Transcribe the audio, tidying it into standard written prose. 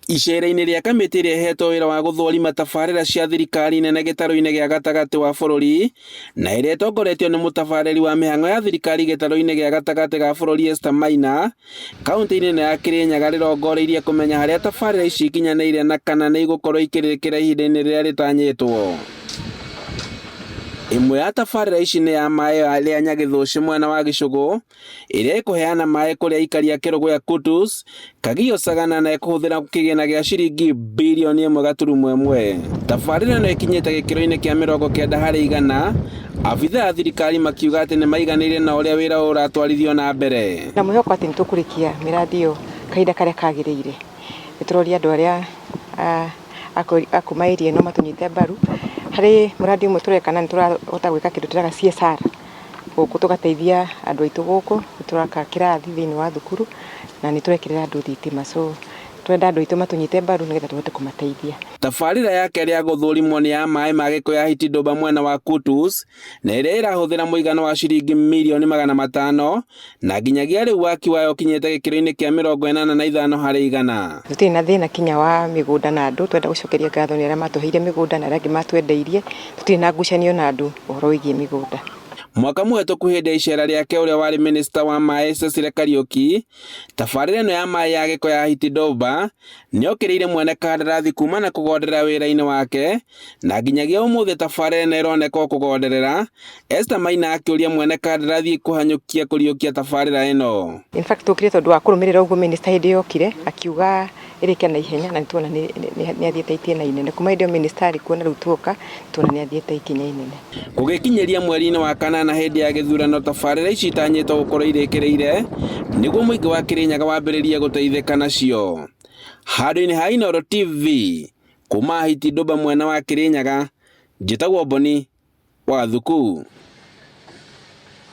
Icera-inĩ rĩa kamĩtĩ ĩrĩa ĩhetwo wĩra wa gũthũrima tabarĩra cia thirikari nene gĩtarũ-inĩ gĩa gatagatĩ wa bũrũri na ĩrĩa ĩtongoretio nĩ mũtabarĩri wa mĩhang'o ya thirikari gĩtarũ-inĩ gĩa gatagatĩ ga bũrũri Esther Maina, kauntĩ-inĩ ĩno ya Kĩrĩnyaga rĩrongoreirie kũmenya harĩa tabarĩra ici ikinyanĩire na kana nĩ igũkorwo ikĩrĩkĩra ihinda-inĩ rĩrĩa rĩtanyĩtwo. Ĩmwe ya tabarĩra ici nĩ ya maĩ rĩa Nyagĩthũci mwena wa Gĩcũgũ ĩrĩa ĩkũheana maĩ kũrĩ aikari a Kĩrũgũya Kutus, Kagio Sagana na ĩkũhũthĩra kĩgĩna gĩa ciringi birioni 1.1. Tabarĩra ĩno ĩkinyĩte gĩkĩro-inĩ kĩa 90%, abithaa a thirikari makiuga atĩ nĩ maiganĩire na ũrĩa wĩra ũyũ ũratwarithio na mbere. Na mwĩhoko atĩ nĩ tũkũrĩkia mĩradi ĩyo kahinda karĩa kagĩrĩire. Nĩ tũroria andũ arĩa a kuma area ĩno matũnyite mbaru. Harĩ mũradi ũmwe tũreka na nĩ tũrahota gwĩka kĩndũ twĩtaga CSR gũkũ tũgateithia andũ aitũ gũkũ, nĩ tũraka kĩrathi thĩinĩ wa thukuru na nĩ tũrekĩrĩra andũ thitima. So tũrenda andũ aitũ matũnyite mbaru nĩgetha tũhote kũmateithia. Tabarĩra ya kerĩ ya gũthũrimwo nĩ ya maĩ ma gĩko ya Hiti Ndũmba mwena wa Kutus na ĩrĩa ĩrahũthĩra mũigana wa ciringi mirioni 500 na nginyagia rĩu waki wayo ũkinyĩte gĩkĩro-inĩ kĩa 85%. Tũtirĩ na thĩna kinya wa mĩgũnda na andũ, twenda gũcokeria ngatho nĩ arĩa matũheire mĩgũnda na arĩa angĩ matwendeirie, tũtirĩ na ngucanio na andũ ũhoro wĩgiĩ mĩgũnda. Mwaka mũhetũku hĩndĩ ya icera rĩake ũrĩa warĩ minista wa maĩ Cecily Kariuki, tabarĩra ĩno ya maĩ ya gĩko ya Hiti Ndũmba nĩokĩrĩire mwene kandarathi kuma na kũgonderera wĩra-inĩ wake na nginyagia ũmũthĩ tabarĩra ĩno ĩroneka o kũgonderera, Esther Maina akĩũria mwene kandarathi kũhanyũkia kũriũkia tabarĩra ĩno. In fact tũkire tondũ wa kũrũmĩrĩra ũguo minister hĩndĩ yokire akiuga ĩrĩke na ihenya na nĩtuona nĩ athiĩte itĩna inene kuma hĩndĩ ĩyo minister arĩ kuo na rĩu tuoka tuona nĩ athiĩte ikinya inene. Gũgĩkinyĩria mweri-inĩ wa kanana hĩndĩ ya gĩthurano tabarĩra ici itanyĩtwo gũkorwo irĩkĩrĩire nĩguo mũingĩ wa Kĩrĩnyaga wambĩrĩrie gũteithĩka nacio. Handũ-inĩ ha Inooro TV kuma Hiti Ndũmba mwena wa Kĩrĩnyaga, njĩtagwo Boni wa Thuku.